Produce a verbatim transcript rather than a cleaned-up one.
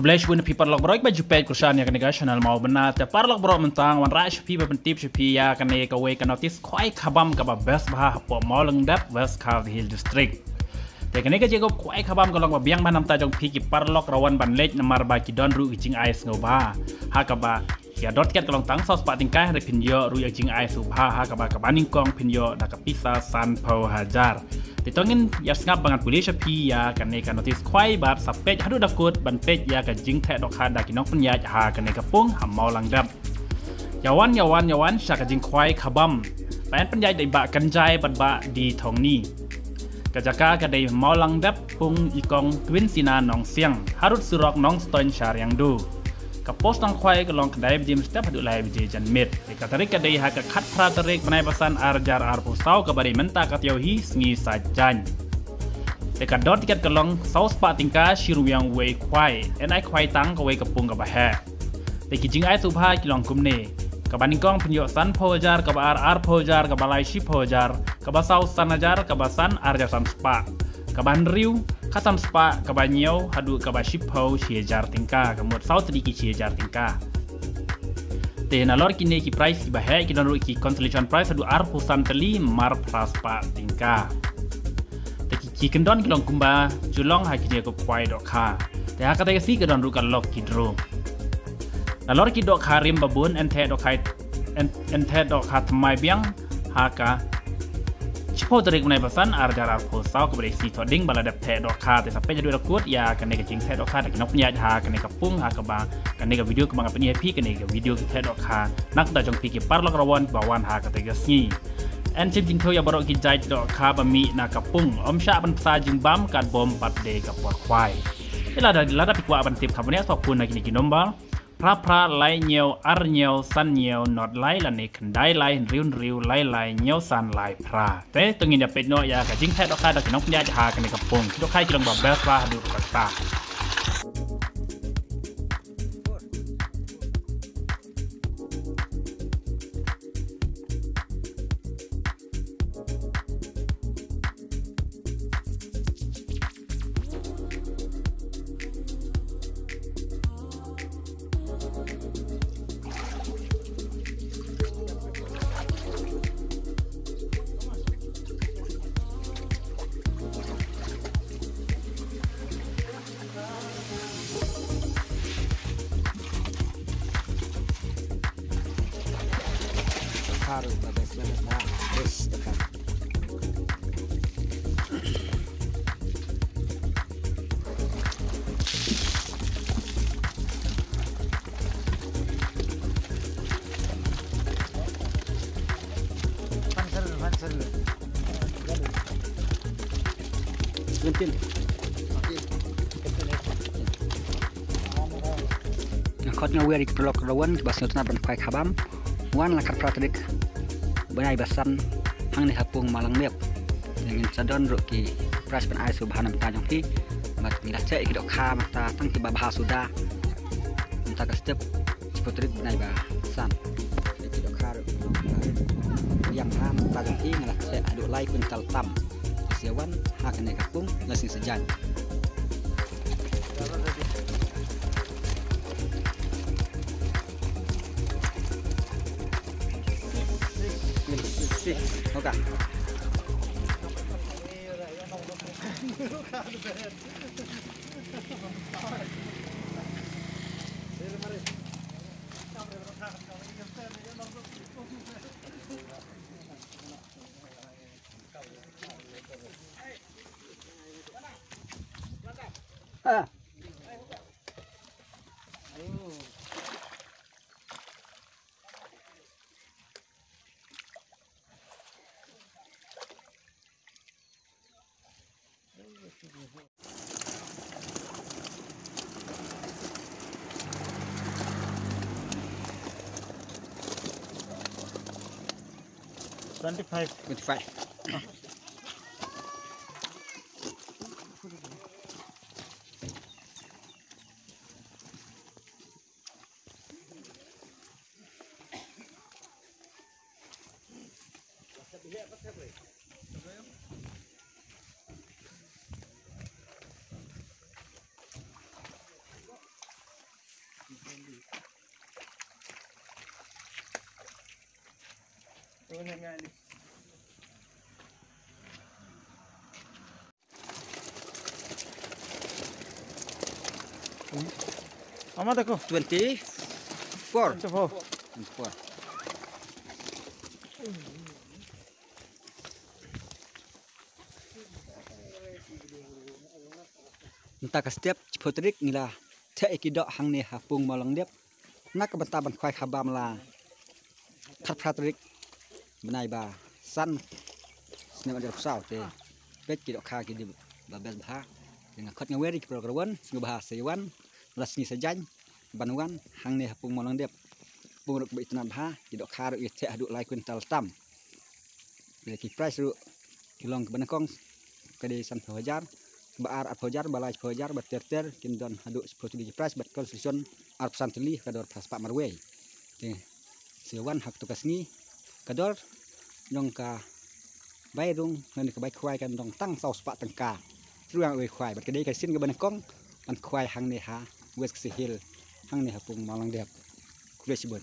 Bless win phi paralok baroh ba ju peit kyrshan ïa kane ka channel Mawbynna. Te paralok baroh mynta nga wanrah sha phi ban pyntip sha phi ïa kane kawei ka notice khwai khabam kaba best bha hapoh Mawlyngdep, West Khasi Hills District. Te kane ka jingïakob khwai khabam ka long ba biang bha na bynta jong phi ki paralok, rawan ban leit namar ba ki don ruh ki jingai sngewbha. Ha kaba ki dor tiket ka long tang saw spah tyngka, hynrei phin ïoh ruh ïa ka jingai sngewbha ha kaba ka banyngkong phin ïoh da ka pisa sanphew hajar. Te to ngin ïa sngap ba ngan pule sha phi ïa kane ka notice khwai bad sa peit haduh da kut ban peit ïa ka jingtheh dohkha da ki nongpynïaid ha kane ka pung ha Mawlyngdep. Ïa wan, ïa wan, ïa wan sha ka jingkhwai khabam. Ba yn pynïaid da i Bah Kynjai bad Bah D Thongni. Ka jaka ka dei Mawlyngdep, pung i Kong Queen Sina Nongsiang, harud surok Nongstoiñ sha Riangdo. Ka post nongkhwai ka long khyndai baje mynstep haduh lai baje janmiet. Te ka tarik ka dei ha ka khatphra tarik bnai ba san ar hajar arphew saw kaba dei mynta ka taïew hi sngi Saitjaiñ. Te ka dor tiket ka long saw spah tyngka shi ryngwiang wei khwai, yn ai khwai tang kawei ka pung kaba heh. Te ki jingai sngewbha ki long kumne. Ka banyngkong phin ïoh sanphew hajar, kaba ar arphew hajar, kaba lai shiphew hajar, kaba saw san hajar, kaba san ar hajar san spah, kaba hynriew khatsan spah, kaba hynñiew haduh kaba shiphew shi hajar tyngka, ka mut saw tylli ki shi hajar tyngka. Te nalor kine ki prize kiba heh ki don ruh ki consolation prize haduh arphew san tylli marphra spah tyngka. Te ki, ki kyndon ki long kumba ju long ha ki jingïakob khwai dohkha. Te ha kata ka sngi ka don ruh ka lucky draw. Nalor ki dohkha rim ba bun yn theh dohkha, yn, yn theh dohkha thymmai biang ha ka shiphew tarik bnai ba san ar hajar arphew saw kaba dei sngi Thohdieng ba la dep theh dohkha. Te sa peit haduh da kut ïa kane ka jingtheh dohkha da ki nongpynïaid ha kane ka pung ha kaba kane ka video kaba nga pyni ha phi, kane ka video ki theh dohkha na ka bynta jong phi ki paralok rawan ba wan ha kata ka sngi. Yn shim jingthew ïa baroh ki jait dohkha ba mih na ka pung. Ym shah ban bsa jingbam katba ym pat dei ka por khwai. Te lada, lada phi kwah ban tip kaba bniah sa phone na kine ki number: phra phra lai hynñiew ar hynñiew san hynñiew not lai lane khyndai lai hynriew hynriew lai lai hynñiew san lai phra. Te to ngin ïa peit noh ïa ka jingtheh dohkha da ki nongpynïaid ha kane ka pung. Ki dohkha ki long ba best bha haduh katta. Haru ba best man ba best dekat. Seventeen. Nga khot nga wer ïa ki paralok rawan kiba sngewtynnat ban khwai khabam. Wan la khatphra tarik bnai ba san hangne ha pung Mawlyngdep. Ngin sa don ruh ki prize ban ai sngewbha na bynta jong phi. Bad ngi la check ïa ki dohkha mynta tang kiba bha suda. Mynta ka step shiphew tarik bnai ba san. Ïa ki dohkha ruh ïa bha na bynta jong phi, nga la check haduh lai kwintal tam. Sa ïa wan ha kane ka pung la sngewsih jan. Six. Okay. Ah. Twenty-five. Twenty-five. Ama dako. Twenty-four. Twenty-four. Twenty-four. Mynta ka step, shiphew tarik ngi la theh ïa ki doh hangne ha pung Mawlangdep. Na ka bynta ban khwai ha bam la khatphra tarik bnai ba san snem arhajar arphew saw te. Peit ki dohkha ki dei ba best bha. Te nga khot nga wer ïa ki paralok ruh, sngewbha sa ïa wan la sngi sa jaiñ ban wan hangne ha pung Mawlangdep. Pung ruh kaba itynnad bha, ki dohkha ruh ïa theh haduh lai kwintal tam. Te ki price ruh ki long kaba nyngkong ka dei sanphew hajar, kaba ar arphew hajar, ba lai shiphew hajar, ba ter ter kin don haduh shiphew tylli ki price bad consolation arphew san tylli ka dor phra spah marwei. Te sa ïa wan ha kato ka sngi, ka dor jong ka bai rung lane ka bai khwai kan don tang saw spah tyngka. Tyrwa wei khwai bad ka dei ka sien kaba nyngkong ban khwai hangne ha West Khasi Hills, hangne ha pung Mawlangdep. Khublei shibun.